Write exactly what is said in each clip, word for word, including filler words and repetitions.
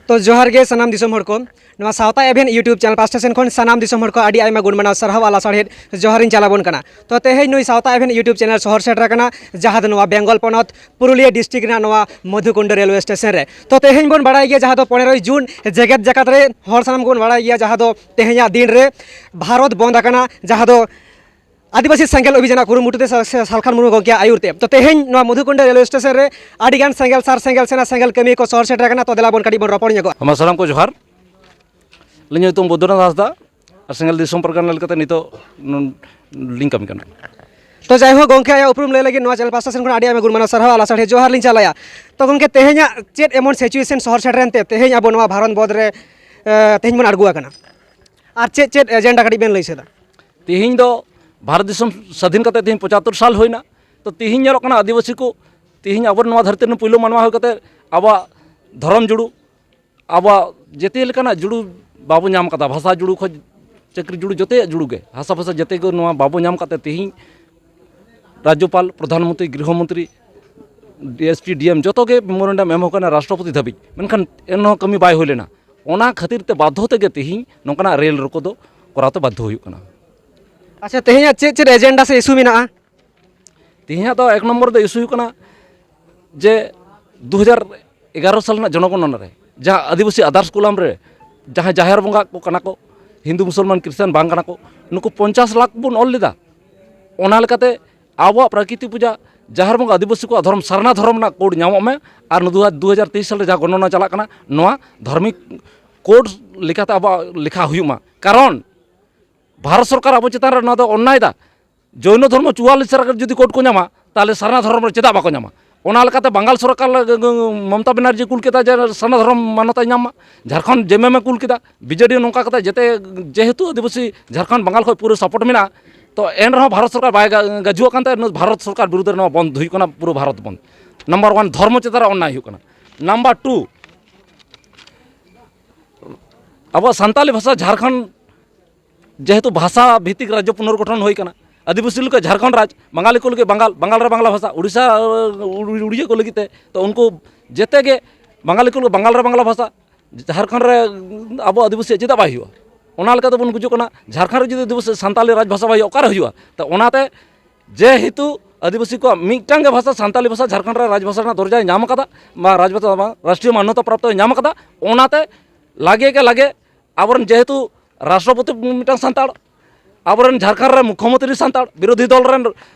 ᱛᱚ ᱡᱚᱦᱟᱨ ᱜᱮ ᱥᱟᱱᱟᱢ ᱫᱤᱥᱚᱢ ᱦᱚᱲ ᱠᱚ᱾ ᱱᱚᱣᱟ ᱥᱟᱶᱛᱟ ᱮᱵᱷᱮᱱ YouTube ᱪᱮᱱᱮᱞ ᱯᱟᱥᱴᱟ ᱥᱮᱱ ᱠᱷᱚᱱ ᱥᱟᱱᱟᱢ ᱫᱤᱥᱚᱢ ᱦᱚᱲ ᱠᱚ ᱟᱹᱰᱤ ᱟᱭᱢᱟ ᱜᱩᱱ ᱢᱟᱱᱟᱣ ᱥᱟᱨᱦᱟᱣ ᱟᱨ ᱞᱟᱥᱟᱲᱦᱮᱫ ᱡᱚᱦᱟᱨᱤᱧ ᱪᱟᱞ ᱟᱵᱚᱱ ᱠᱟᱱᱟ᱾ ᱛᱚ ᱛᱮᱦᱮᱧ ᱱᱩᱭ ᱥᱟᱶᱛᱟ ᱮᱵᱷᱮᱱ YouTube ᱪᱮᱱᱮᱞ ᱥᱚᱦᱚᱨ ᱥᱮᱴᱮᱨ ᱟᱠᱟᱱᱟ, ᱡᱟᱦᱟᱸ ᱫᱚ ᱱᱚᱣᱟ ᱵᱮᱝᱜᱚᱞ ᱯᱚᱱᱚᱛ ᱯᱩᱨᱩᱞᱤᱭᱟᱹ ᱰᱤᱥᱴᱨᱤᱠᱴ ᱨᱮᱱᱟᱜ ᱱᱚᱣᱟ ᱢᱚᱫᱷᱩᱠᱩᱱᱰ ᱨᱮᱞᱣᱮ ᱥᱴᱮᱥᱚᱱ ᱨᱮ᱾ ᱛᱚ ᱛᱮᱦᱮᱧ ᱵᱚᱱ ᱵᱟᱲᱟᱭ ᱜᱮᱭᱟ, ᱡᱟᱦᱟᱸ ᱫᱚ ᱯᱚᱱᱮᱨᱚᱭ ᱡᱩᱱ, ᱡᱮᱜᱮᱛ ᱡᱟᱠᱟᱛ ᱨᱮ ᱦᱚᱲ ᱥᱟᱱᱟᱢ ᱠᱚᱵᱚᱱ ᱵᱟᱲᱟᱭ ᱜᱮᱭᱟ, ᱡᱟᱦᱟᱸ ᱫᱚ ᱛᱮᱦᱮᱧᱟᱜ ᱫᱤᱱ ᱨᱮ ᱵᱷᱟᱨᱚᱛ ᱵᱚᱱᱫ ᱟᱠᱟᱱᱟ, ᱡᱟᱦᱟᱸ ᱫᱚ ᱟᱹᱫᱤᱵᱟᱹᱥᱤ ᱥᱮᱸᱜᱮᱞ ᱚᱵᱷᱤᱡᱟᱱᱟᱜ ᱠᱩᱨᱩᱢᱩᱴᱩ ᱛᱮ ᱥᱟ-, ᱥᱟ-, ᱥᱟᱞᱠᱷᱟᱱ ᱢᱩᱨᱢᱩ ᱜᱚᱢᱠᱮᱭᱟᱜ ᱟᱹᱭᱩᱨ ᱛᱮ᱾ ᱛᱚ ᱛᱮᱦᱮᱧ ᱱᱚᱣᱟ ᱢᱚᱫᱷᱩᱠᱩᱱᱰ ᱨᱮᱞᱣᱮ ᱥᱴᱮᱥᱚᱱ ᱨᱮ ᱟᱹᱰᱤ ᱜᱟᱱ ᱥᱮᱸᱜᱮᱞ ᱥᱟᱨ, ᱥᱮᱸᱜᱮᱞ ᱥᱮᱱᱟ, ᱥᱮᱸᱜᱮᱞ ᱠᱟᱹᱢᱤ ᱠᱚ ᱥᱚᱦᱚᱨ ᱥᱮᱴᱮᱨ ᱟᱠᱟᱱᱟ᱾ ᱛᱚ ᱫᱮᱞᱟ ᱵᱚᱱ ᱠᱟᱹᱴᱤᱡ ᱵᱚᱱ ᱨᱚᱯᱚᱲ ᱧᱚᱜᱚᱜᱼᱟ᱾ ᱟᱢᱟ ᱥᱟᱱᱟᱢ ᱠᱚ ᱡᱚᱦᱟᱨ᱾ ᱤᱧ ᱧᱩᱛᱩᱢ ᱵᱚᱫᱨᱩᱱᱟᱛᱷ ᱦᱟᱸᱥᱫᱟ ᱟᱨ ᱥᱮᱸᱜᱮᱞ ᱫᱤᱥᱚᱢ ᱯᱟᱨᱜᱟᱱᱟ ᱞᱮᱠᱟᱛᱮ ᱱᱤᱛᱚᱜ ᱱᱚ-, ᱞᱤᱧ ᱠᱟᱹᱢᱤ ᱠᱟᱱᱟ᱾ ᱛᱚ ᱡᱟᱭᱦᱳᱠ ᱜᱚᱢᱠᱮ, ᱟᱭᱟᱜ ᱩᱯᱨᱩᱢ ᱞᱟᱹᱭ ᱞᱟᱹᱜᱤᱫ ᱱᱚᱣᱟ ᱪᱮᱱᱮᱞ ᱯᱟᱥᱴᱟ ᱥᱮᱱ ᱠᱷᱚᱱ ᱟᱹᱰᱤ ᱟᱭᱢᱟ ᱜᱩᱱ ᱢᱟᱱᱟᱣ ᱥᱟᱨᱦᱟᱣ ᱟᱨ ᱞᱟᱥᱟᱲᱦᱮᱫ ᱡᱚᱦᱟᱨ ᱞᱤᱧ ᱪᱟᱞᱟᱭᱟ᱾ ᱛᱚ ᱜᱚᱢᱠᱮ, ᱛᱮᱦᱮᱧᱟᱜ ᱪᱮᱫ ᱮᱢᱚᱱ ᱥᱤᱪᱩᱭᱮᱥᱚᱱ ᱥᱚᱦᱚᱨ ᱥᱮᱴᱮᱨᱮᱱ ᱛᱮ ᱛᱮᱦᱮᱧ ᱟᱵᱚ ᱱᱚᱣᱟ ᱵᱷᱟᱨᱚᱛ ᱵᱚᱸᱫᱽ ᱨᱮ, ᱮ, ᱛᱮᱦᱮᱧ ᱵᱚᱱ ᱟᱬᱜᱚ ᱟᱠᱟᱱᱟ? ᱟᱨ ᱪᱮᱫ ᱪᱮᱫ ᱮᱡᱮᱱᱰᱟ ᱠᱟᱹᱴᱤᱡ ᱵᱮᱱ ᱞᱟᱹᱭ ᱥᱮᱫᱟ? ᱛᱮᱦᱮᱧ ᱫᱚ ᱵᱷᱟᱨᱚᱛ ᱫᱤᱥᱚᱢ ᱥᱟᱹᱫᱷᱤᱱ ᱠᱟᱛᱮ ᱛᱮᱦᱮᱧ ᱯᱚᱸᱪᱟᱛᱛᱳᱨ ᱥᱟᱞ ᱦᱩᱭᱱᱟ᱾ ᱛᱚ ᱛᱮᱦᱮᱧ ᱧᱮᱞᱚᱜ ᱠᱟᱱᱟ, ᱟᱹᱫᱤᱵᱟᱹᱥᱤ ᱠᱚ ᱛᱮᱦᱮᱧ ᱟᱵᱚ ᱱᱚᱣᱟ ᱫᱷᱟᱹᱨᱛᱤ ᱨᱮᱱ ᱯᱩᱭᱞᱩ ᱢᱟᱱᱣᱟ ᱦᱩᱭ ᱠᱟᱛᱮ ᱟᱵᱚᱣᱟᱜ ᱫᱷᱚᱨᱚᱢ ᱡᱩᱲᱩ, ᱟᱵᱚᱣᱟᱜ ᱡᱮᱛᱮ ᱞᱮᱠᱟᱱᱟᱜ ᱡᱩᱲᱩ ᱵᱟᱵᱚ ᱧᱟᱢ ᱠᱟᱫᱟ᱾ ᱵᱷᱟᱥᱟ ᱡᱩᱲᱩ ᱠᱷᱚᱱ ᱪᱟᱹᱠᱨᱤ ᱡᱩᱲᱩ, ᱡᱚᱛᱚᱭᱟᱜ ᱡᱩᱲᱩ ᱜᱮ, ᱦᱟᱥᱟ ᱵᱷᱟᱥᱟ ᱡᱮᱛᱮ ᱜᱮ ᱱᱚᱣᱟ ᱵᱟᱵᱚ ᱧᱟᱢ ᱠᱟᱛᱮ ᱛᱮᱦᱮᱧ ᱨᱟᱡᱽᱡᱚᱯᱟᱞ, ᱯᱨᱚᱫᱷᱟᱱ ᱢᱚᱱᱛᱨᱤ, ᱜᱨᱤᱦᱚ ᱢᱚᱱᱛᱨᱤ, ᱮᱥ ᱯᱤ, ᱰᱤ ᱮᱢ ᱡᱚᱛᱚ ᱜᱮ ᱢᱮᱢᱳᱨᱮᱱᱰᱟᱢ ᱮᱢ ᱟᱠᱟᱱᱟ ᱨᱟᱥᱴᱨᱚᱯᱚᱛᱤ ᱫᱷᱟᱹᱵᱤᱡ, ᱢᱮᱱᱠᱷᱟᱱ ᱮᱱᱦᱚᱸ ᱠᱟᱹᱢᱤ ᱵᱟᱭ ᱦᱩᱭ ᱞᱮᱱᱟ᱾ ᱚᱱᱟ ᱠᱷᱟᱹᱛᱤᱨ ᱛᱮ ᱵᱟᱫᱽᱫᱷᱚ ᱛᱮᱜᱮ ᱛᱮᱦᱮᱧ ᱱᱚᱝᱠᱟᱱᱟᱜ ᱨᱮᱞ ᱨᱳᱠᱳ ᱫᱚ ᱠᱚᱨᱟᱣ ᱛᱮ ᱵᱟᱫᱽᱫᱷᱚ ᱦᱩᱭᱩᱜ ᱠᱟᱱᱟ᱾ ᱟᱪᱪᱷᱟ, ᱛᱮᱦᱮᱧᱟᱜ ᱪᱮᱫ ᱪᱮᱫ ᱮᱡᱮᱱᱰᱟ ᱥᱮ ᱤᱥᱩ ᱢᱮᱱᱟᱜᱼᱟ? ᱛᱮᱦᱮᱧᱟᱜ ᱫᱚ ᱮᱠ ᱱᱚᱢᱵᱚᱨ ᱫᱚ ᱤᱥᱩ ᱦᱩᱭᱩᱜ ᱠᱟᱱᱟ ᱡᱮ ᱫᱩ ᱦᱟᱡᱟᱨ ᱮᱜᱟᱨᱚ ᱥᱟᱞ ᱨᱮᱱᱟᱜ ᱡᱚᱱᱚᱜᱚᱱᱚᱱᱟ ᱨᱮ ᱡᱟᱦᱟᱸ ᱟᱹᱫᱤᱵᱟᱹᱥᱤ ᱟᱫᱟᱨᱥ ᱠᱚᱞᱟᱢ ᱨᱮ ᱡᱟᱦᱟᱸᱭ ᱡᱟᱦᱮᱨ ᱵᱚᱸᱜᱟ ᱠᱚ ᱠᱟᱱᱟ ᱠᱚ, ᱦᱤᱱᱫᱩ ᱢᱩᱥᱚᱞᱢᱟᱱ ᱠᱨᱤᱥᱪᱟᱱ ᱵᱟᱝ ᱠᱟᱱᱟ ᱠᱚ, ᱱᱩᱠᱩ ᱯᱚᱧᱪᱟᱥ ᱞᱟᱠᱷ ᱵᱚᱱ ᱚᱞ ᱞᱮᱫᱟ᱾ ᱚᱱᱟ ᱞᱮᱠᱟᱛᱮ ᱟᱵᱚᱣᱟᱜ ᱯᱨᱟᱠᱨᱤᱛᱤᱠ ᱯᱩᱡᱟ, ᱡᱟᱦᱮᱨ ᱵᱚᱸᱜᱟ ᱟᱹᱫᱤᱵᱟᱹᱥᱤ ᱠᱚᱣᱟᱜ ᱫᱷᱚᱨᱚᱢ, ᱥᱟᱨᱱᱟ ᱫᱷᱚᱨᱚᱢ ᱨᱮᱱᱟᱜ ᱠᱳᱰ ᱧᱟᱢᱚᱜ ᱢᱮ, ᱟᱨ ᱱᱚᱣᱟ ᱫᱩ ᱦᱟᱡᱟᱨ ᱛᱮᱭᱤᱥ ᱥᱟᱞ ᱨᱮ ᱡᱟᱦᱟᱸ ᱜᱚᱱᱚᱱᱟ ᱪᱟᱞᱟᱜ ᱠᱟᱱᱟ, ᱱᱚᱣᱟ ᱫᱷᱟᱨᱢᱤᱠ ᱠᱳᱰ ᱞᱮᱠᱟᱛᱮ ᱟᱵᱚᱣᱟᱜ ᱞᱮᱠᱷᱟ ᱦᱩᱭᱩᱜ ᱢᱟ᱾ ᱠᱟᱨᱚᱱ ᱵᱷᱟᱨᱚᱛ ᱥᱚᱨᱠᱟᱨ ᱟᱵᱚ ᱪᱮᱛᱟᱱ ᱨᱮ ᱱᱚᱣᱟ ᱫᱚ ᱚᱱᱱᱟᱭ ᱫᱟ᱾ ᱡᱚᱭᱱᱚ ᱫᱷᱚᱨᱢᱚ ᱪᱩᱣᱟᱞᱤᱥ ᱨᱮ ᱡᱩᱫᱤ ᱠᱳᱰ ᱠᱚ ᱧᱟᱢᱟ, ᱛᱟᱦᱚᱞᱮ ᱥᱟᱨᱱᱟ ᱫᱷᱚᱨᱚᱢ ᱨᱮ ᱪᱮᱫᱟᱜ ᱵᱟᱠᱚ ᱧᱟᱢᱟ? ᱚᱱᱟ ᱞᱮᱠᱟᱛᱮ ᱵᱟᱝᱜᱟᱞ ᱥᱚᱨᱠᱟᱨ ᱞᱟᱹᱜᱤᱫ ᱢᱚᱢᱚᱛᱟ ᱵᱮᱱᱟᱨᱡᱤ ᱠᱩᱞ ᱠᱮᱫᱟ ᱡᱮ ᱥᱟᱨᱱᱟ ᱫᱷᱚᱨᱚᱢ ᱢᱟᱱᱚᱛᱟᱭ ᱧᱟᱢ ᱢᱟ᱾ ᱡᱷᱟᱲᱠᱷᱚᱸᱰ ᱡᱮᱢᱮᱢ ᱮ ᱠᱩᱞ ᱠᱮᱫᱟ, ᱵᱤᱡᱮᱰᱤ ᱱᱚᱝᱠᱟ ᱠᱟᱛᱮ ᱡᱮᱛᱮ, ᱡᱮᱦᱮᱛᱩ ᱟᱹᱫᱤᱵᱟᱹᱥᱤ ᱡᱷᱟᱲᱠᱷᱚᱸᱰ ᱵᱟᱝᱜᱟᱞ ᱠᱷᱚᱱ ᱯᱩᱨᱟᱹ ᱥᱟᱯᱳᱨᱴ ᱢᱮᱱᱟᱜᱼᱟ, ᱛᱚ ᱮᱱ ᱨᱮᱦᱚᱸ ᱵᱷᱟᱨᱚᱛ ᱥᱚᱨᱠᱟᱨ ᱵᱟᱭ ᱜᱟ-, ᱜᱟᱡᱩᱣᱟᱜ ᱠᱟᱱ ᱛᱟᱭ᱾ ᱱᱩᱭ ᱵᱷᱟᱨᱚᱛ ᱥᱚᱨᱠᱟᱨ ᱵᱤᱨᱩᱫᱷ ᱨᱮ ᱱᱚᱣᱟ ᱵᱚᱱᱫ ᱦᱩᱭᱩᱜ ᱠᱟᱱᱟ, ᱯᱩᱨᱟᱹ ᱵᱷᱟᱨᱚᱛ ᱵᱚᱱᱫ᱾ ᱱᱟᱢᱵᱟᱨ ᱚᱣᱟᱱ, ᱫᱷᱚᱨᱢᱚ ᱪᱮᱛᱟᱱ ᱨᱮ ᱚᱱᱱᱟᱭ ᱦᱩᱭᱩᱜ ᱠᱟᱱᱟ᱾ ᱱᱟᱢᱵᱟᱨ ᱴᱩ, ᱟᱵᱚᱣᱟᱜ ᱥᱟᱱᱛᱟᱞᱤ ᱵᱷᱟᱥᱟ ᱡᱷᱟᱲᱠᱷᱚᱸᱰ ᱡᱮᱦᱮᱛᱩ ᱵᱷᱟᱥᱟ ᱵᱷᱤᱛᱛᱤᱠ ᱨᱟᱡᱽᱡᱚ ᱯᱩᱱᱚᱨᱜᱚᱴᱷᱚᱱ ᱦᱩᱭ ᱠᱟᱱᱟ, ᱟᱹᱫᱤᱵᱟᱹᱥᱤ ᱞᱟᱹᱜᱤᱫ ᱡᱷᱟᱲᱠᱷᱚᱸᱰ ᱨᱟᱡᱽ, ᱵᱟᱝᱜᱟᱞᱤ ᱠᱚ ᱞᱟᱹᱜᱤᱫ ᱵᱟᱝᱜᱟᱞ, ᱵᱟᱝᱜᱟᱞ ᱨᱮ ᱵᱟᱝᱞᱟ ᱵᱷᱟᱥᱟ, ᱩᱲᱤᱥᱥᱟ, ᱩᱲᱤ-, ᱩᱲᱤᱭᱟᱹ ᱠᱚ ᱞᱟᱹᱜᱤᱫ ᱛᱮ, ᱛᱚ ᱩᱱᱠᱩ ᱡᱮᱛᱮ ᱜᱮ ᱵᱟᱝᱜᱟᱞᱤ ᱠᱚ ᱞᱟᱹᱜᱤᱫ ᱵᱟᱝᱜᱟᱞ ᱨᱮ ᱵᱟᱝᱞᱟ ᱵᱷᱟᱥᱟ, ᱡᱷᱟᱲᱠᱷᱚᱸᱰ ᱨᱮ ᱟᱵᱚ ᱟᱹᱫᱤᱵᱟᱹᱥᱤᱭᱟᱜ ᱪᱮᱫᱟᱜ ᱵᱟᱭ ᱦᱩᱭᱩᱜᱼᱟ? ᱚᱱᱟ ᱞᱮᱠᱟ ᱛᱮᱵᱚᱱ ᱜᱩᱡᱩᱜ ᱠᱟᱱᱟ᱾ ᱡᱷᱟᱲᱠᱷᱚᱸᱰ ᱨᱮ ᱡᱩᱫᱤ ᱟᱹᱫᱤᱵᱟᱹᱥᱤ ᱥᱟᱱᱛᱟᱞᱤ ᱨᱟᱡᱽ ᱵᱷᱟᱥᱟ ᱵᱟᱭ ᱦᱩᱭᱩᱜᱼᱟ, ᱚᱠᱟᱨᱮ ᱦᱩᱭᱩᱜᱼᱟ? ᱛᱚ ᱚᱱᱟᱛᱮ ᱡᱮᱦᱮᱛᱩ ᱟᱹᱫᱤᱵᱟᱹᱥᱤ ᱠᱚᱣᱟᱜ ᱢᱤᱫᱴᱟᱝ ᱜᱮ ᱵᱷᱟᱥᱟ, ᱥᱟᱱᱛᱟᱞᱤ ᱵᱷᱟᱥᱟ, ᱡᱷᱟᱲᱠᱷᱚᱸᱰ ᱨᱮ ᱨᱟᱡᱽ ᱵᱷᱟᱥᱟ ᱨᱮᱱᱟᱜ ᱫᱚᱨᱡᱟᱭ ᱧᱟᱢ ᱟᱠᱟᱫᱟ, ᱵᱟ ᱨᱟᱡᱽ ᱵᱷᱟᱥᱟ ᱫᱚ ᱵᱟᱝ, ᱨᱟᱥᱴᱨᱤᱭᱚ ᱢᱟᱱᱱᱚᱛᱟ ᱯᱨᱟᱯᱛᱚᱭ ᱧᱟᱢ ᱟᱠᱟᱫᱟ᱾ ᱚᱱᱟᱛᱮ ᱞᱟᱜᱮ ᱜᱮ ᱞᱟᱜᱮ ᱟᱵᱚᱨᱮᱱ ᱡᱮᱦᱮᱛᱩ ᱨᱟᱥᱴᱨᱚᱯᱚᱛᱤ ᱢᱤᱫᱴᱟᱝ ᱥᱟᱱᱛᱟᱲ, ᱟᱵᱚᱨᱮᱱ ᱡᱷᱟᱲᱠᱷᱚᱸᱰ ᱨᱮ ᱢᱩᱠᱷᱭᱚᱢᱚᱱᱛᱨᱤ ᱥᱟᱱᱛᱟᱲ, ᱵᱤᱨᱳᱫᱷᱤ ᱫᱚᱞ ᱨᱮᱱ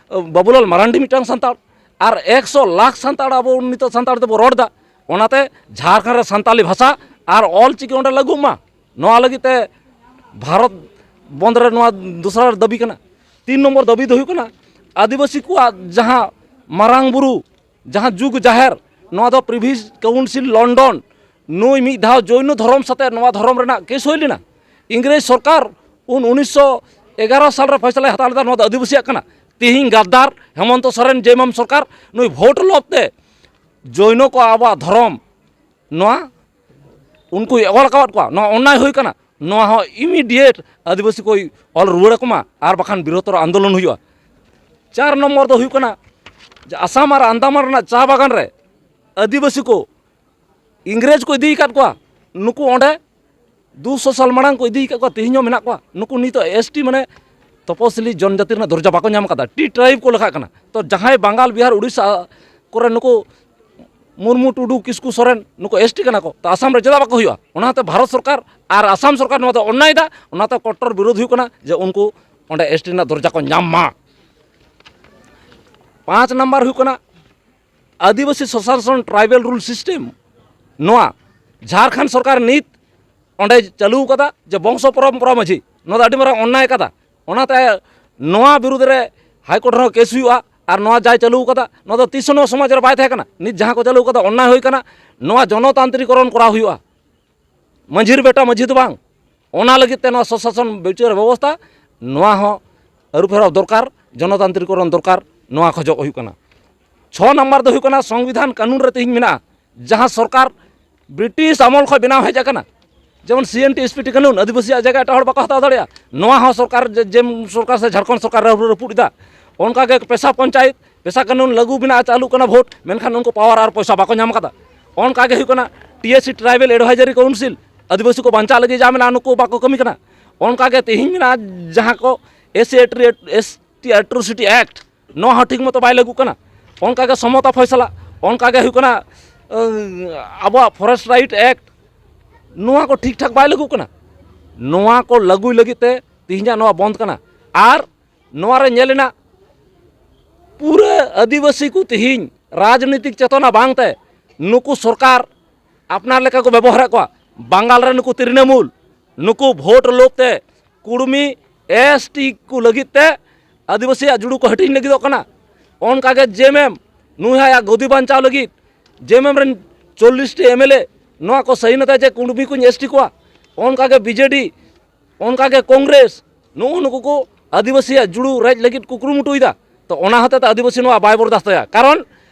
ᱵᱟᱵᱩᱞᱟᱞ ᱢᱟᱨᱟᱱᱰᱤ ᱢᱤᱫᱴᱟᱝ ᱥᱟᱱᱛᱟᱲ, ᱟᱨ ᱮᱠᱥᱚ ᱞᱟᱠᱷ ᱥᱟᱱᱛᱟᱲ ᱟᱵᱚ ᱱᱤᱛᱚᱜ ᱥᱟᱱᱛᱟᱲ ᱛᱮᱵᱚ ᱨᱚᱲ ᱮᱫᱟ᱾ ᱚᱱᱟᱛᱮ ᱡᱷᱟᱲᱠᱷᱚᱸᱰ ᱨᱮ ᱥᱟᱱᱛᱟᱞᱤ ᱵᱷᱟᱥᱟ ᱟᱨ ᱚᱞ ᱪᱤᱠᱤ ᱚᱸᱰᱮ ᱞᱟᱹᱜᱩᱜ ᱢᱟ, ᱱᱚᱣᱟ ᱞᱟᱹᱜᱤᱫ ᱛᱮ ᱵᱷᱟᱨᱚᱛ ᱵᱚᱱᱫᱷ ᱨᱮ ᱱᱚᱣᱟ ᱫᱚᱥᱨᱟ ᱫᱟᱹᱵᱤ ᱠᱟᱱᱟ᱾ ᱛᱤᱱ ᱱᱚᱢᱵᱚᱨ ᱫᱟᱹᱵᱤ ᱫᱚ ᱦᱩᱭᱩᱜ ᱠᱟᱱᱟ, ᱟᱹᱫᱤᱵᱟᱹᱥᱤ ᱠᱚᱣᱟᱜ ᱡᱟᱦᱟᱸ ᱢᱟᱨᱟᱝ ᱵᱩᱨᱩ, ᱡᱟᱦᱟᱸ ᱡᱩᱜᱽ ᱡᱟᱦᱮᱨ, ᱱᱚᱣᱟ ᱫᱚ ᱯᱨᱤᱵᱷᱤᱥ ᱠᱟᱣᱩᱱᱥᱤᱞ ᱞᱚᱱᱰᱚᱱ ᱱᱩᱭ ᱢᱤᱫ ᱫᱷᱟᱣ ᱡᱳᱭᱱᱚ ᱫᱷᱚᱨᱚᱢ ᱥᱟᱛᱮ ᱱᱚᱣᱟ ᱫᱷᱚᱨᱚᱢ ᱨᱮᱱᱟᱜ ᱠᱮᱥ ᱦᱩᱭ ᱞᱮᱱᱟ᱾ ᱤᱝᱨᱮᱡᱽ ᱥᱚᱨᱠᱟᱨ ᱩᱱ ᱩᱱᱤᱥᱥᱚ ᱮᱜᱟᱨᱚ ᱥᱟᱞ ᱨᱮ ᱯᱷᱚᱭᱥᱟᱞᱟᱭ ᱦᱟᱛᱟᱣ ᱞᱮᱫᱟ, ᱱᱚᱣᱟ ᱫᱚ ᱟᱹᱫᱤᱵᱟᱹᱥᱤᱭᱟᱜ ᱠᱟᱱᱟ᱾ ᱛᱤᱦᱤᱧ ᱜᱟᱫᱫᱟᱨ ᱦᱮᱢᱚᱱᱛᱚ ᱥᱚᱨᱮᱱ, ᱡᱮ ᱮᱢ ᱮᱢ ᱥᱚᱨᱠᱟᱨ, ᱱᱩᱭ ᱵᱷᱳᱴ ᱞᱚᱵ ᱛᱮ ᱡᱳᱭᱱᱚ ᱠᱚ ᱟᱵᱚᱣᱟᱜ ᱫᱷᱚᱨᱚᱢ, ᱱᱚᱣᱟ ᱩᱱᱠᱩᱭ ᱚᱞ ᱟᱠᱟᱣᱟᱫ ᱠᱚᱣᱟ, ᱱᱚᱣᱟ ᱚᱱᱱᱟᱭ ᱦᱩᱭ ᱠᱟᱱᱟ᱾ ᱱᱚᱣᱟ ᱦᱚᱸ ᱤᱢᱤᱰᱤᱭᱮᱴ ᱟᱹᱫᱤᱵᱟᱹᱥᱤ ᱠᱚᱭ ᱚᱞ ᱨᱩᱣᱟᱹᱲ ᱟᱠᱚ ᱢᱟ, ᱟᱨ ᱵᱟᱠᱷᱟᱱ ᱵᱨᱤᱦᱚᱛᱚᱨ ᱟᱱᱫᱳᱞᱚᱱ ᱦᱩᱭᱩᱜᱼᱟ᱾ ᱪᱟᱨ ᱱᱚᱢᱵᱚᱨ ᱫᱚ ᱦᱩᱭᱩᱜ ᱠᱟᱱᱟ ᱡᱮ ᱟᱥᱟᱢ ᱟᱨ ᱟᱱᱫᱟᱢᱟᱱ ᱨᱮᱱᱟᱜ ᱪᱟ ᱵᱟᱜᱟᱱ ᱨᱮ ᱟᱹᱫᱤᱵᱟᱹᱥᱤ ᱠᱚ ᱤᱝᱨᱮᱡᱽ ᱠᱚ ᱤᱫᱤ ᱟᱠᱟᱫ ᱠᱚᱣᱟ, ᱱᱩᱠᱩ ᱚᱸᱰᱮ ᱫᱩᱥᱚ ᱥᱟᱞ ᱢᱟᱲᱟᱝ ᱠᱚ ᱤᱫᱤ ᱟᱠᱟᱫ ᱠᱚᱣᱟ, ᱛᱮᱦᱮᱧ ᱦᱚᱸ ᱢᱮᱱᱟᱜ ᱠᱚᱣᱟ᱾ ᱱᱩᱠᱩ ᱱᱤᱛᱚᱜ ᱮᱥ ᱴᱤ, ᱢᱟᱱᱮ ᱛᱚᱯᱚᱥᱤᱞᱤ ᱡᱚᱱᱡᱟᱹᱛᱤ ᱨᱮᱱᱟᱜ ᱫᱚᱨᱡᱟ ᱵᱟᱠᱚ ᱧᱟᱢ ᱟᱠᱟᱫᱟ, ᱴᱤ ᱴᱨᱟᱭᱤᱵᱽ ᱠᱚ ᱞᱮᱠᱷᱟᱜ ᱠᱟᱱᱟ᱾ ᱛᱚ ᱡᱟᱦᱟᱸᱭ ᱵᱟᱝᱜᱟᱞ, ᱵᱤᱦᱟᱨ, ᱩᱲᱤᱥᱥᱟ ᱠᱚᱨᱮ ᱱᱩᱠᱩ ᱢᱩᱨᱢᱩ, ᱴᱩᱰᱩ, ᱠᱤᱥᱠᱩ, ᱥᱚᱨᱮᱱ ᱱᱩᱠᱩ ᱮᱥ ᱴᱤ ᱠᱟᱱᱟ ᱠᱚ, ᱛᱚ ᱟᱥᱟᱢ ᱨᱮ ᱪᱮᱫᱟᱜ ᱵᱟᱠᱚ ᱦᱩᱭᱩᱜᱼᱟ? ᱚᱱᱟᱛᱮ ᱵᱷᱟᱨᱚᱛ ᱥᱚᱨᱠᱟᱨ ᱟᱨ ᱟᱥᱟᱢ ᱥᱚᱨᱠᱟᱨ ᱱᱚᱣᱟ ᱫᱚ ᱚᱱᱱᱟᱭᱮᱫᱟ, ᱚᱱᱟᱛᱮ ᱠᱚᱴᱴᱚᱨ ᱵᱤᱨᱳᱫᱷ ᱦᱩᱭᱩᱜ ᱠᱟᱱᱟ ᱡᱮ ᱩᱱᱠᱩ ᱚᱸᱰᱮ ᱮᱥ ᱴᱤ ᱨᱮᱱᱟᱜ ᱫᱚᱨᱡᱟ ᱠᱚ ᱧᱟᱢ ᱢᱟ᱾ ᱯᱟᱸᱪ ᱱᱟᱢᱵᱟᱨ ᱦᱩᱭᱩᱜ ᱠᱟᱱᱟ ᱟᱹᱫᱤᱵᱟᱹᱥᱤ ᱥᱚᱥᱟᱥᱚᱱ, ᱴᱨᱟᱭᱵᱮᱞ ᱨᱩᱞ ᱥᱤᱥᱴᱮᱢ᱾ ᱱᱚᱣᱟ ᱡᱷᱟᱲᱠᱷᱚᱸᱰ ᱥᱚᱨᱠᱟᱨ ᱱᱤᱛ ᱚᱸᱰᱮ ᱪᱟᱹᱞᱩ ᱠᱟᱫᱟ ᱡᱮ ᱵᱚᱝᱥᱚ ᱯᱚᱨᱚᱢᱯᱚᱨᱟ ᱢᱟᱹᱡᱷᱤ, ᱱᱚᱣᱟ ᱫᱚ ᱟᱹᱰᱤ ᱢᱟᱨᱟᱝ ᱚᱱᱱᱟᱭ ᱠᱟᱫᱟ᱾ ᱚᱱᱟᱛᱮ ᱱᱚᱣᱟ ᱵᱤᱨᱩᱫᱽ ᱨᱮ ᱦᱟᱭᱠᱳᱨᱴ ᱨᱮᱦᱚᱸ ᱠᱮᱥ ᱦᱩᱭᱩᱜᱼᱟ᱾ ᱟᱨ ᱱᱚᱣᱟ ᱡᱟᱭ ᱪᱟᱹᱞᱩ ᱠᱟᱫᱟ, ᱱᱚᱣᱟ ᱫᱚ ᱛᱤᱥ ᱦᱚᱸ ᱱᱚᱣᱟ ᱥᱚᱢᱟᱡᱽ ᱨᱮ ᱵᱟᱭ ᱛᱟᱦᱮᱸ ᱠᱟᱱᱟ᱾ ᱱᱤᱛ ᱡᱟᱦᱟᱸ ᱠᱚ ᱪᱟᱹᱞᱩ ᱠᱟᱫᱟ, ᱚᱱᱱᱟᱭ ᱦᱩᱭ ᱠᱟᱱᱟ᱾ ᱱᱚᱣᱟ ᱡᱚᱱᱚᱛᱟᱱᱛᱨᱤᱠᱚᱨᱚᱱ ᱠᱚᱨᱟᱣ ᱦᱩᱭᱩᱜᱼᱟ᱾ ᱢᱟᱹᱡᱷᱤᱨ ᱵᱮᱴᱟ ᱢᱟᱹᱡᱷᱤ ᱫᱚ ᱵᱟᱝ, ᱚᱱᱟ ᱞᱟᱹᱜᱤᱫ ᱛᱮ ᱱᱚᱣᱟ ᱥᱚᱥᱟᱥᱚᱱ ᱵᱤᱪᱟᱹᱨ ᱵᱮᱵᱚᱥᱛᱷᱟ, ᱱᱚᱣᱟ ᱦᱚᱸ ᱟᱹᱨᱩ ᱯᱷᱮᱨᱟᱣ ᱫᱚᱨᱠᱟᱨ, ᱡᱚᱱᱚᱛᱟᱱᱛᱨᱤᱠᱚᱨᱚᱱ ᱫᱚᱨᱠᱟᱨ, ᱱᱚᱣᱟ ᱠᱷᱚᱡᱚᱜ ᱦᱩᱭᱩᱜ ᱠᱟᱱᱟ᱾ ᱪᱷᱚ ᱱᱟᱢᱵᱟᱨ ᱫᱚ ᱦᱩᱭᱩᱜ ᱠᱟᱱᱟ, ᱥᱚᱝᱵᱤᱫᱷᱟᱱ ᱠᱟᱹᱱᱩᱱ ᱨᱮ ᱛᱮᱦᱮᱧ ᱢᱮᱱᱟᱜᱼᱟ, ᱡᱟᱦᱟᱸ ᱥᱚᱨᱠᱟᱨ ᱵᱨᱤᱴᱤᱥ ᱟᱢᱚᱞ ᱠᱷᱚᱱ ᱵᱮᱱᱟᱣ ᱦᱮᱡ ᱟᱠᱟᱱᱟ, ᱡᱮᱢᱚᱱ ᱥᱤ N T S P T ᱠᱟᱹᱱᱩᱱ, ᱟᱹᱫᱤᱵᱟᱹᱥᱤᱭᱟᱜ ᱡᱟᱭᱜᱟ ᱮᱴᱟᱜ ᱦᱚᱲ ᱵᱟᱠᱚ ᱦᱟᱛᱟᱣ ᱫᱟᱲᱮᱭᱟᱜᱼᱟ, ᱱᱚᱣᱟ ᱦᱚᱸ ᱥᱚᱨᱠᱟᱨ ᱡᱮ, ᱡᱮᱢ ᱥᱚᱨᱠᱟᱨ ᱥᱮ ᱡᱷᱟᱲᱠᱷᱚᱸᱰ ᱥᱚᱨᱠᱟᱨ ᱨᱟᱹᱯᱩᱫ ᱮᱫᱟ᱾ ᱚᱱᱠᱟᱜᱮ ᱯᱮᱥᱟ ᱯᱚᱧᱪᱟᱭᱮᱛ, ᱯᱮᱥᱟ ᱠᱟᱹᱱᱩᱱ ᱞᱟᱹᱜᱩ ᱢᱮᱱᱟᱜᱼᱟ, ᱪᱟᱹᱞᱩᱜ ᱠᱟᱱᱟ ᱵᱷᱳᱴ, ᱢᱮᱱᱠᱷᱟᱱ ᱩᱱᱠᱩ ᱯᱟᱣᱟᱨ ᱟᱨ ᱯᱚᱭᱥᱟ ᱵᱟᱠᱚ ᱧᱟᱢ ᱟᱠᱟᱫᱟ᱾ ᱚᱱᱠᱟᱜᱮ ᱦᱩᱭᱩᱜ ᱠᱟᱱᱟ T S C, Tribal Advisory Council, ᱟᱹᱫᱤᱵᱟᱹᱥᱤ ᱠᱚ ᱵᱟᱧᱪᱟᱣ ᱞᱟᱹᱜᱤᱫ ᱡᱟ ᱢᱮᱱᱟᱜᱼᱟ, ᱱᱩᱠᱩ ᱵᱟᱠᱚ ᱠᱟᱹᱢᱤ ᱠᱟᱱᱟ᱾ ᱚᱱᱠᱟᱜᱮ ᱛᱮᱦᱮᱧ ᱢᱮᱱᱟᱜᱼᱟ ᱡᱟᱦᱟᱸ ᱠᱚ S C, S T Atrocity Act, ᱱᱚᱣᱟ ᱦᱚᱸ ᱴᱷᱤᱠ ᱢᱚᱛᱚ ᱵᱟᱭ ᱞᱟᱹᱜᱩᱜ ᱠᱟᱱᱟ᱾ ᱚᱱᱠᱟᱜᱮ ᱥᱚᱢᱚᱛᱟ ᱯᱷᱚᱭᱥᱟᱞᱟ, ᱚᱱᱠᱟᱜᱮ ᱦᱩᱭᱩᱜ ᱠᱟᱱᱟ ᱟᱵᱚᱣᱟᱜ Forest Right Act, ᱱᱚᱣᱟ ᱠᱚ ᱴᱷᱤᱠ ᱴᱷᱟᱠ ᱵᱟᱭ ᱞᱟᱹᱜᱩᱜ ᱠᱟᱱᱟ᱾ ᱱᱚᱣᱟ ᱠᱚ ᱞᱟᱹᱜᱩᱭ ᱞᱟᱹᱜᱤᱫ ᱛᱮ ᱛᱮᱦᱮᱧᱟᱜ ᱱᱚᱣᱟ ᱵᱚᱱᱫ ᱠᱟᱱᱟ᱾ ᱟᱨ ᱱᱚᱣᱟ ᱨᱮ ᱧᱮᱞ ᱮᱱᱟ, ᱯᱩᱨᱟᱹ ᱟᱹᱫᱤᱵᱟᱹᱥᱤ ᱠᱚ ᱛᱮᱦᱮᱧ ᱨᱟᱡᱽᱱᱤᱛᱤᱠ ᱪᱮᱛᱚᱱᱟ ᱵᱟᱝᱛᱮ ᱱᱩᱠᱩ ᱥᱚᱨᱠᱟᱨ ᱟᱯᱱᱟᱨ ᱞᱮᱠᱟ ᱠᱚ ᱵᱮᱵᱚᱦᱟᱨᱮᱫ ᱠᱚᱣᱟ᱾ ᱵᱟᱝᱜᱟᱞ ᱨᱮ ᱱᱩᱠᱩ ᱛᱨᱤᱱᱚᱢᱩᱞ, ᱱᱩᱠᱩ ᱵᱷᱳᱴ ᱞᱳᱵᱷ ᱛᱮ ᱠᱩᱲᱢᱤ, ᱮᱥ ᱴᱤ ᱠᱚ ᱞᱟᱹᱜᱤᱫ ᱛᱮ ᱟᱹᱫᱤᱵᱟᱹᱥᱤᱭᱟᱜ ᱡᱩᱲᱩ ᱠᱚ ᱦᱟᱹᱴᱤᱧ ᱞᱟᱹᱜᱤᱫᱚᱜ ᱠᱟᱱᱟ᱾ ᱚᱱᱠᱟᱜᱮ ᱡᱮ ᱮᱢ ᱮᱢ, ᱱᱩᱭ ᱟᱭᱟᱜ ᱜᱚᱫᱤ ᱵᱟᱧᱪᱟᱣ ᱞᱟᱹᱜᱤᱫ ᱡᱮ ᱮᱢ ᱮᱢ ᱨᱮᱱ ᱪᱚᱞᱞᱤᱥ ᱴᱤ ᱮᱢ ᱮᱞ ᱮ ᱱᱚᱣᱟ ᱠᱚ ᱥᱟᱹᱭᱤᱱ ᱮᱫᱟ ᱡᱮ ᱠᱩᱲᱢᱤ ᱠᱚᱧ ᱮᱥ ᱴᱤ ᱠᱚᱣᱟ᱾ ᱚᱱᱠᱟᱜᱮ ᱵᱤ ᱡᱮ ᱰᱤ, ᱚᱱᱠᱟᱜᱮ ᱠᱚᱝᱜᱨᱮᱥ, ᱱᱩᱜᱼᱩ ᱱᱩᱠᱩ ᱠᱚ ᱟᱹᱫᱤᱵᱟᱹᱥᱤᱭᱟᱜ ᱡᱩᱲᱩ ᱨᱮᱡ ᱞᱟᱹᱜᱤᱫ ᱠᱚ ᱠᱩᱨᱩᱢᱩᱴᱩᱭᱮᱫᱟ᱾ ᱛᱚ, ᱚᱱᱟ ᱦᱚᱛᱮᱛᱮ ᱟᱹᱫᱤᱵᱟᱹᱥᱤ ᱱᱚᱣᱟ ᱵᱟᱭ ᱵᱚᱨᱫᱟᱥᱛᱚᱭᱟ᱾ ᱠᱟᱨᱚᱱ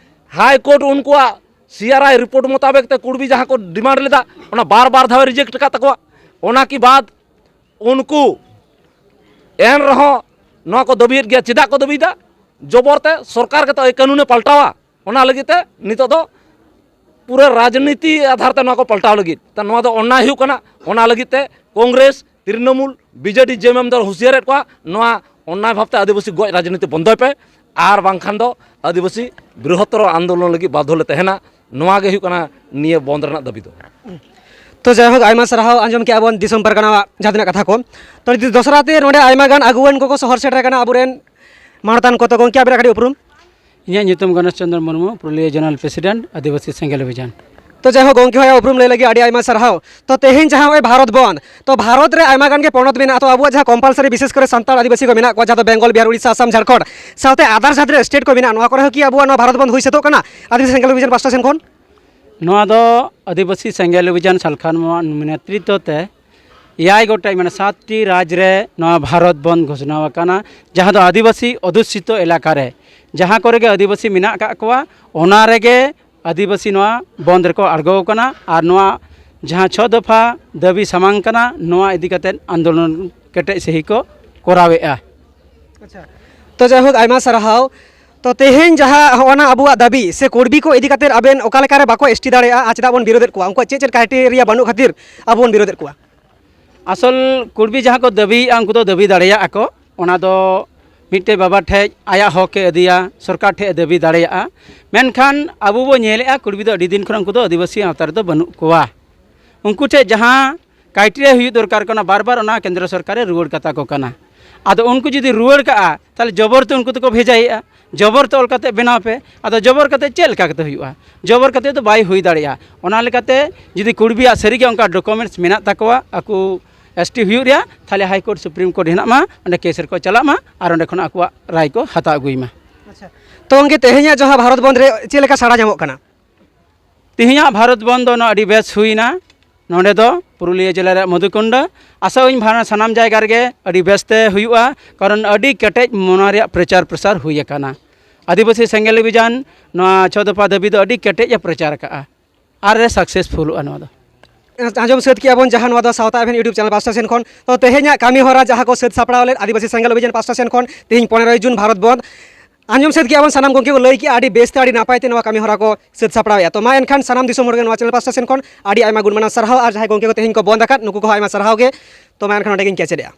ᱦᱟᱭ ᱠᱳᱨᱴ ᱩᱱᱠᱩᱣᱟᱜ ᱥᱤ ᱟᱨ ᱟᱭ ᱨᱤᱯᱳᱨᱴ ᱢᱚᱛᱟᱵᱮᱠ ᱛᱮ ᱠᱩᱲᱢᱤ ᱡᱟᱦᱟᱸ ᱠᱚ ᱰᱤᱢᱟᱱᱰ ᱞᱮᱫᱟ, ᱚᱱᱟ ᱵᱟᱨ ᱵᱟᱨ ᱫᱷᱟᱣᱮ ᱨᱤᱡᱮᱠᱴ ᱟᱠᱟᱫ ᱛᱟᱠᱚᱣᱟ᱾ ᱚᱱᱟ ᱠᱤ ᱵᱟᱫ ᱩᱱᱠᱩ ᱮᱱ ᱨᱮᱦᱚᱸ ᱱᱚᱣᱟ ᱠᱚ ᱫᱟᱹᱵᱤᱭᱮᱫ ᱜᱮᱭᱟ᱾ ᱪᱮᱫᱟᱜ ᱠᱚ ᱫᱟᱹᱵᱤᱭᱮᱫᱟ? ᱡᱚᱵᱚᱨ ᱛᱮ ᱥᱚᱨᱠᱟᱨ ᱜᱮᱛᱚ ᱟᱹᱭ ᱠᱟᱹᱱᱩᱱᱮ ᱯᱟᱞᱴᱟᱣᱟ᱾ ᱚᱱᱟ ᱞᱟᱹᱜᱤᱫ ᱛᱮ ᱱᱤᱛᱚᱜ ᱫᱚ ᱯᱩᱨᱟᱹ ᱨᱟᱡᱽᱱᱤᱛᱤ ᱟᱫᱷᱟᱨ ᱛᱮ ᱱᱚᱣᱟ ᱠᱚ ᱯᱟᱞᱴᱟᱣ ᱞᱟᱹᱜᱤᱫ ᱛᱮ ᱱᱚᱣᱟ ᱫᱚ ᱚᱱᱱᱟᱭ ᱦᱩᱭᱩᱜ ᱠᱟᱱᱟ᱾ ᱚᱱᱟ ᱞᱟᱹᱜᱤᱫ ᱛᱮ ᱠᱚᱝᱜᱨᱮᱥ, ᱛᱨᱤᱱᱚᱢᱩᱞ, ᱵᱤ ᱡᱮ ᱰᱤ, ᱡᱮ ᱮᱢ ᱮᱢ ᱫᱚ ᱦᱩᱸᱥᱤᱭᱟᱨᱮᱫ ᱠᱚᱣᱟ, ᱱᱚᱣᱟ ᱚᱱᱱᱟᱭ ᱵᱷᱟᱵᱽᱛᱮ ᱟᱹᱫᱤᱵᱟᱹᱥᱤ ᱜᱚᱡ ᱨᱟᱡᱽᱱᱤᱛᱤ ᱵᱚᱱᱫᱚᱭ ᱯᱮ, ᱟᱨ ᱵᱟᱝᱠᱷᱟᱱ ᱫᱚ ᱟᱹᱫᱤᱵᱟᱹᱥᱤ ᱵᱨᱤᱦᱚᱛᱛᱚᱨ ᱟᱱᱫᱳᱞᱚᱱ ᱞᱟᱹᱜᱤᱫ ᱵᱟᱫᱽᱫᱷᱚ ᱞᱮ ᱛᱟᱦᱮᱱᱟ᱾ ᱱᱚᱣᱟ ᱜᱮ ᱦᱩᱭᱩᱜ ᱠᱟᱱᱟ ᱱᱤᱭᱟᱹ ᱵᱚᱱᱫ ᱨᱮᱱᱟᱜ ᱫᱟᱹᱵᱤ ᱫᱚ᱾ ᱛᱚ ᱡᱟᱭᱦᱳᱠ, ᱟᱭᱢᱟ ᱥᱟᱨᱦᱟᱣ ᱟᱸᱡᱚᱢ ᱠᱮᱜᱼᱟ ᱵᱚᱱ ᱫᱤᱥᱚᱢ ᱯᱟᱨᱜᱟᱱᱟᱣᱟᱜ ᱡᱟᱦᱟᱸ ᱛᱤᱱᱟᱹᱜ ᱠᱟᱛᱷᱟ ᱠᱚ᱾ ᱛᱚ ᱱᱤᱛ ᱫᱚᱥᱨᱟ ᱛᱮ ᱱᱚᱰᱮ ᱟᱭᱢᱟ ᱜᱟᱱ ᱟᱹᱜᱩᱣᱟᱹᱱ ᱠᱚᱠᱚ ᱥᱚᱦᱚᱨ ᱥᱮᱴᱮᱨ ᱟᱠᱟᱱᱟ ᱟᱵᱚᱨᱮᱱ ᱢᱟᱱᱚᱛᱟᱱ ᱠᱚ᱾ ᱛᱚ ᱜᱚᱢᱠᱮ, ᱟᱵᱮᱱᱟᱜ ᱠᱟᱹᱴᱤᱡ ᱩᱯᱨᱩᱢ? ᱤᱧᱟᱹᱜ ᱧᱩᱛᱩᱢ ᱜᱚᱱᱮᱥ ᱪᱚᱸᱫᱽᱨᱚ ᱢᱩᱨᱢᱩ, ᱯᱩᱨᱩᱞᱤᱭᱟᱹ ᱡᱳᱱᱟᱞ ᱯᱨᱮᱥᱤᱰᱮᱱᱴ, ᱟᱹᱫᱤᱵᱟᱹᱥᱤ ᱥᱮᱸᱜᱮᱞ ᱚᱵᱷᱤᱡᱟᱱ᱾ ᱛᱚ ᱡᱟᱭᱦᱳᱠ ᱜᱚᱢᱠᱮ, ᱦᱚᱸ ᱩᱯᱨᱩᱢ ᱞᱟᱹᱭ ᱞᱟᱹᱜᱤᱫ ᱟᱹᱰᱤ ᱟᱭᱢᱟ ᱥᱟᱨᱦᱟᱣ᱾ ᱛᱚ ᱛᱮᱦᱮᱧ ᱡᱟᱦᱟᱸ ᱱᱚᱜᱼᱚᱭ ᱵᱷᱟᱨᱚᱛ ᱵᱚᱱᱫᱷ, ᱛᱚ ᱵᱷᱟᱨᱚᱛ ᱨᱮ ᱟᱭᱢᱟ ᱜᱟᱱ ᱜᱮ ᱯᱚᱱᱚᱛ ᱢᱮᱱᱟᱜᱼᱟ, ᱛᱚ ᱟᱵᱚᱣᱟᱜ ᱡᱟᱦᱟᱸ ᱠᱚᱢᱯᱟᱞᱥᱟᱨᱤ ᱵᱤᱥᱮᱥ ᱠᱚᱨᱮ ᱥᱟᱱᱛᱟᱲ ᱟᱹᱫᱤᱵᱟᱹᱥᱤ ᱠᱚ ᱢᱮᱱᱟᱜ ᱠᱚᱣᱟ, ᱡᱟᱦᱟᱸ ᱫᱚ ᱵᱮᱝᱜᱚᱞ, ᱵᱤᱦᱟᱨ, ᱩᱲᱤᱥᱥᱟ, ᱟᱥᱟᱢ, ᱡᱷᱟᱲᱠᱷᱚᱸᱰ ᱥᱟᱶᱛᱮ ᱟᱫᱟᱨ ᱡᱟᱦᱟᱸ ᱛᱤᱱᱟᱹᱜ ᱥᱴᱮᱴ ᱠᱚ ᱢᱮᱱᱟᱜᱼᱟ, ᱱᱚᱣᱟ ᱠᱚᱨᱮ ᱦᱚᱸ ᱠᱤ ᱟᱵᱚᱣᱟᱜ ᱱᱚᱣᱟ ᱵᱷᱟᱨᱚᱛ ᱵᱚᱱᱫᱷ ᱦᱩᱭ ᱥᱟᱹᱛᱚᱜ ᱠᱟᱱᱟ ᱟᱹᱫᱤᱵᱟᱹᱥᱤ ᱥᱮᱸᱜᱮᱞ ᱚᱵᱷᱤᱡᱟᱱ ᱯᱟᱥᱴᱟ ᱥᱮᱱ ᱠᱷᱚᱱ? ᱱᱚᱣᱟ ᱫᱚ ᱟᱹᱫᱤᱵᱟᱹᱥᱤ ᱥᱮᱸᱜᱮᱞ ᱚᱵᱷᱤᱡᱟᱱ ᱥᱟᱞᱠᱷᱟᱱ ᱱᱚᱣᱟ ᱱᱮᱛᱨᱤᱛᱵᱚ ᱛᱮ ᱮᱭᱟᱭ ᱜᱚᱴᱮᱡ, ᱢᱟᱱᱮ ᱥᱟᱛᱴᱤ ᱨᱟᱡᱽ ᱨᱮ ᱱᱚᱣᱟ ᱵᱷᱟᱨᱚᱛ ᱵᱚᱱᱫᱷ ᱜᱷᱳᱥᱚᱱᱟ ᱟᱠᱟᱱᱟ, ᱡᱟᱦᱟᱸ ᱫᱚ ᱟᱹᱫᱤᱵᱟᱹᱥᱤ ᱚᱫᱷᱩᱥᱤᱛᱚ ᱮᱞᱟᱠᱟ ᱨᱮ ᱡᱟᱦᱟᱸ ᱠᱚᱨᱮ ᱜᱮ ᱟᱹᱫᱤᱵᱟᱹᱥᱤ ᱢᱮᱱᱟᱜ ᱟᱠᱟᱫ ᱠᱚᱣᱟ, ᱚᱱᱟ ᱨᱮᱜᱮ ᱟᱹᱫᱤᱵᱟᱹᱥᱤ ᱱᱚᱣᱟ ᱵᱚᱱᱫᱷ ᱨᱮᱠᱚ ᱟᱬᱜᱚ ᱟᱠᱟᱱᱟ᱾ ᱟᱨ ᱱᱚᱣᱟ ᱡᱟᱦᱟᱸ ᱪᱷᱚ ᱫᱚᱯᱷᱟ ᱫᱟᱹᱵᱤ ᱥᱟᱢᱟᱝ ᱠᱟᱱᱟ, ᱱᱚᱣᱟ ᱤᱫᱤ ᱠᱟᱛᱮᱫ ᱟᱱᱫᱳᱞᱚᱱ ᱠᱮᱴᱮᱡ ᱥᱟᱹᱦᱤ ᱠᱚ ᱠᱚᱨᱟᱣᱮᱫᱼᱟ᱾ ᱟᱪᱪᱷᱟ, ᱛᱚ ᱡᱟᱭᱦᱳᱠ, ᱟᱭᱢᱟ ᱥᱟᱨᱦᱟᱣ᱾ ᱛᱚ ᱛᱮᱦᱮᱧ ᱡᱟᱦᱟᱸ ᱦᱚᱸᱜᱼᱚ ᱱᱟ ᱟᱵᱚᱣᱟᱜ ᱫᱟᱹᱵᱤ ᱥᱮ ᱠᱩᱲᱵᱤ ᱠᱚ ᱤᱫᱤ ᱠᱟᱛᱮ ᱟᱵᱮᱱ ᱚᱠᱟ ᱞᱮᱠᱟ ᱨᱮ ᱵᱟᱠᱚ ᱮᱥ ᱴᱤ ᱫᱟᱲᱮᱭᱟᱜᱼᱟ ᱟᱨ ᱪᱮᱫᱟᱜ ᱵᱚᱱ ᱵᱤᱨᱳᱫᱮᱫ ᱠᱚᱣᱟ? ᱩᱱᱠᱩᱣᱟᱜ ᱪᱮᱫ ᱪᱮᱫ ᱠᱨᱟᱭᱴᱮᱨᱤᱭᱟ ᱵᱟᱹᱱᱩᱜ ᱠᱷᱟᱹᱛᱤᱨ ᱟᱵᱚ ᱵᱚᱱ ᱵᱤᱨᱳᱫᱮᱫ ᱠᱚᱣᱟ? ᱟᱥᱚᱞ ᱠᱩᱲᱵᱤ ᱡᱟᱦᱟᱸ ᱠᱚ ᱫᱟᱹᱵᱤᱭᱮᱫᱼᱟ, ᱩᱱᱠᱩ ᱫᱚ ᱫᱟᱹᱵᱤ ᱫᱟᱲᱮᱭᱟᱜᱼᱟ ᱠᱚ᱾ ᱚᱱᱟ ᱫᱚ ᱢᱤᱫᱴᱮᱡ ᱵᱟᱵᱟ ᱴᱷᱮᱡ ᱟᱭᱟᱜ ᱦᱚᱠ ᱮ ᱤᱫᱤᱭᱟ, ᱥᱚᱨᱠᱟᱨ ᱴᱷᱮᱡ ᱮ ᱫᱟᱹᱵᱤ ᱫᱟᱲᱮᱭᱟᱜᱼᱟ᱾ ᱢᱮᱱᱠᱷᱟᱱ ᱟᱵᱚ ᱵᱚ ᱧᱮᱞᱮᱫᱼᱟ, ᱠᱩᱲᱵᱤ ᱫᱚ ᱟᱹᱰᱤ ᱫᱤᱱ ᱠᱷᱚᱱ ᱩᱱᱠᱩ ᱫᱚ ᱟᱹᱫᱤᱵᱟᱹᱥᱤ ᱟᱣᱛᱟ ᱨᱮᱫᱚ ᱵᱟᱹᱱᱩᱜ ᱠᱚᱣᱟ᱾ ᱩᱱᱠᱩ ᱴᱷᱮᱡ ᱡᱟᱦᱟᱸ ᱠᱨᱟᱭᱴᱮᱨᱤᱭᱟ ᱦᱩᱭᱩᱜ ᱫᱚᱨᱠᱟᱨ ᱠᱟᱱᱟ, ᱵᱟᱨ ᱵᱟᱨ ᱚᱱᱟ ᱠᱮᱱᱫᱨᱚ ᱥᱚᱨᱠᱟᱨᱮ ᱨᱩᱣᱟᱹᱲ ᱠᱟᱛᱟ ᱠᱚ ᱠᱟᱱᱟ᱾ ᱟᱫᱚ ᱩᱱᱠᱩ ᱡᱩᱫᱤ ᱨᱩᱣᱟᱹᱲ ᱠᱟᱜᱼᱟ, ᱛᱟᱦᱚᱞᱮ ᱡᱚᱵᱚᱨ ᱛᱮ ᱩᱱᱠᱩ ᱫᱚᱠᱚ ᱵᱷᱮᱡᱟᱭᱮᱫᱼᱟ, ᱡᱚᱵᱚᱨ ᱛᱮ ᱚᱞ ᱠᱟᱛᱮ ᱵᱮᱱᱟᱣ ᱯᱮ᱾ ᱟᱫᱚ ᱡᱚᱵᱚᱨ ᱠᱟᱛᱮ ᱪᱮᱫ ᱞᱮᱠᱟ ᱠᱟᱛᱮ ᱦᱩᱭᱩᱜᱼᱟ? ᱡᱚᱵᱚᱨ ᱠᱟᱛᱮ ᱫᱚ ᱵᱟᱭ ᱦᱩᱭ ᱫᱟᱲᱮᱭᱟᱜᱼᱟ᱾ ᱚᱱᱟ ᱞᱮᱠᱟᱛᱮ ᱡᱩᱫᱤ ᱠᱩᱲᱵᱤᱭᱟᱜ ᱥᱟᱹᱨᱤᱜᱮ ᱚᱱᱠᱟ ᱰᱚᱠᱩᱢᱮᱱᱴᱥ ᱢᱮᱱᱟᱜ ᱛᱟᱠᱚᱣᱟ, ᱟᱠᱚ ᱮᱥ ᱴᱤ ᱦᱩᱭᱩᱜ ᱨᱮᱭᱟᱜ, ᱛᱟᱦᱚᱞᱮ ᱦᱟᱭ ᱠᱳᱨᱴ, ᱥᱩᱯᱨᱤᱢ ᱠᱳᱨᱴ ᱦᱮᱱᱟᱜ ᱢᱟ, ᱚᱸᱰᱮ ᱠᱮᱥ ᱨᱮᱠᱚ ᱪᱟᱞᱟᱜ ᱢᱟ ᱟᱨ ᱚᱸᱰᱮ ᱠᱷᱚᱱᱟᱜ ᱟᱠᱚᱣᱟᱜ ᱨᱟᱭ ᱠᱚ ᱦᱟᱛᱟᱣ ᱟᱹᱜᱩᱭ ᱢᱟ᱾ ᱟᱪᱪᱷᱟ, ᱛᱚ ᱜᱚᱢᱠᱮ, ᱛᱮᱦᱮᱧᱟᱜ ᱡᱟᱦᱟᱸ ᱵᱷᱟᱨᱚᱛ ᱵᱚᱱᱫᱷ ᱨᱮ ᱪᱮᱫ ᱞᱮᱠᱟ ᱥᱟᱲᱟ ᱧᱟᱢᱚᱜ ᱠᱟᱱᱟ? ᱛᱮᱦᱮᱧᱟᱜ ᱵᱷᱟᱨᱚᱛ ᱵᱚᱱᱫᱷ ᱫᱚ ᱱᱚᱣᱟ ᱟᱹᱰᱤ ᱵᱮᱥ ᱦᱩᱭᱱᱟ᱾ ᱱᱚᱰᱮ ᱫᱚ ᱯᱩᱨᱩᱞᱤᱭᱟᱹ ᱡᱮᱞᱟ ᱨᱮᱭᱟᱜ ᱢᱚᱫᱷᱩᱠᱩᱱᱰᱟ, ᱟᱥᱟᱣᱟᱹᱧ ᱵᱷᱟᱨᱚᱛ ᱥᱟᱱᱟᱢ ᱡᱟᱭᱜᱟ ᱨᱮᱜᱮ ᱟᱹᱰᱤ ᱵᱮᱥᱛᱮ ᱦᱩᱭᱩᱜᱼᱟ, ᱠᱟᱨᱚᱱ ᱟᱹᱰᱤ ᱠᱮᱴᱮᱡ ᱢᱚᱱᱟ ᱨᱮᱭᱟᱜ ᱯᱨᱚᱪᱟᱨ ᱯᱨᱚᱥᱟᱨ ᱦᱩᱭ ᱟᱠᱟᱱᱟ᱾ ᱟᱹᱫᱤᱵᱟᱹᱥᱤ ᱥᱮᱸᱜᱮᱞ ᱚᱵᱷᱤᱡᱟᱱ ᱱᱚᱣᱟ ᱪᱷᱚ ᱫᱚᱯᱷᱟ ᱫᱟᱹᱵᱤ ᱫᱚ ᱟᱹᱰᱤ ᱠᱮᱴᱮᱡ ᱮ ᱯᱨᱚᱪᱟᱨ ᱟᱠᱟᱜᱼᱟ ᱟᱨ ᱮ ᱥᱟᱠᱥᱮᱥᱯᱷᱩᱞᱚᱜᱼᱟ ᱱᱚᱣᱟ ᱫᱚ᱾ ᱟᱸᱡᱚᱢ ᱥᱟᱹᱛ ᱠᱮᱜᱼᱟ ᱵᱚᱱ ᱡᱟᱦᱟᱸ ᱱᱚᱣᱟ ᱫᱚ ᱥᱟᱶᱛᱟ ᱮᱵᱷᱮᱱ YouTube ᱪᱮᱱᱮᱞ ᱯᱟᱥᱴᱟ ᱥᱮᱱ ᱠᱷᱚᱱ᱾ ᱛᱚ ᱛᱮᱦᱮᱧᱟᱜ ᱠᱟᱹᱢᱤ ᱦᱚᱨᱟ ᱡᱟᱦᱟᱸ ᱠᱚ ᱥᱟᱹᱛ ᱥᱟᱯᱲᱟᱣ ᱞᱮᱫ ᱟᱹᱫᱤᱵᱟᱹᱥᱤ ᱥᱮᱸᱜᱮᱞ ᱚᱵᱷᱤᱡᱟᱱ ᱯᱟᱥᱴᱟ ᱥᱮᱱ ᱠᱷᱚᱱ, ᱛᱮᱦᱮᱧ ᱯᱚᱱᱮᱨᱚᱭ ᱡᱩᱱ ᱵᱷᱟᱨᱚᱛ ᱵᱚᱱᱫᱷ, ᱟᱸᱡᱚᱢ ᱥᱟᱹᱛ ᱠᱮᱜᱼᱟ ᱵᱚᱱ, ᱥᱟᱱᱟᱢ ᱜᱚᱢᱠᱮ ᱠᱚ ᱞᱟᱹᱭ ᱠᱮᱜᱼᱟ, ᱟᱹᱰᱤ ᱵᱮᱥᱛᱮ ᱟᱹᱰᱤ ᱱᱟᱯᱟᱭ ᱛᱮ ᱱᱚᱣᱟ ᱠᱟᱹᱢᱤ ᱦᱚᱨᱟ ᱠᱚ ᱥᱟᱹᱛ ᱥᱟᱯᱲᱟᱣᱮᱜᱼᱟ᱾ ᱛᱚ ᱢᱟ ᱮᱱᱠᱷᱟᱱ ᱥᱟᱱᱟᱢ ᱫᱤᱥᱚᱢ ᱦᱚᱲ ᱜᱮ ᱱᱚᱣᱟ ᱪᱮᱱᱮᱞ ᱯᱟᱥᱴᱟ ᱥᱮᱱ ᱠᱷᱚᱱ ᱟᱹᱰᱤ ᱟᱭᱢᱟ ᱜᱩᱱ ᱢᱟᱱᱟᱣ ᱥᱟᱨᱦᱟᱣ, ᱟᱨ ᱡᱟᱦᱟᱸᱭ ᱜᱚᱢᱠᱮ ᱠᱚ ᱛᱮᱦᱮᱧ ᱠᱚ ᱵᱚᱱᱫ ᱟᱠᱟᱫ, ᱱᱩᱠᱩ ᱠᱚᱦᱚᱸ ᱟᱭᱢᱟ ᱥᱟᱨᱦᱟᱣ ᱜᱮ᱾ ᱛᱚ ᱢᱟ ᱮᱱᱠᱷᱟᱱ ᱱᱚᱰᱮ ᱜᱤᱧ ᱠᱮᱪᱮᱫᱮᱜᱼᱟ᱾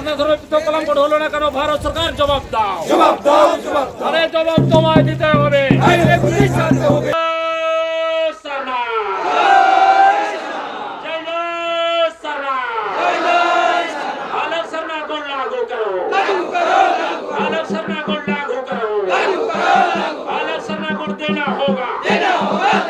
ᱫᱷᱚᱨᱚᱢ ᱯᱤᱛᱟᱹ ᱠᱚᱞᱟᱢ ᱵᱚᱲ ᱦᱚᱞᱚᱱᱟ ᱠᱟᱱᱟ ᱵᱷᱟᱨᱚᱛ ᱥᱚᱨᱠᱟᱨ ᱡᱚᱵᱟᱵ ᱫᱟᱣ᱾ ᱡᱚᱵᱟᱵ ᱫᱟᱣ, ᱡᱚᱵᱟᱵ ᱫᱟᱣ᱾ আরে জবাব তোমায় দিতে হবে। আরে পুলিশ আনতে হবে। সারনা। জয় মা সারনা। अलग सरना को लागू करो। अलग सरना को लागू करो। अलग सरना को देना होगा।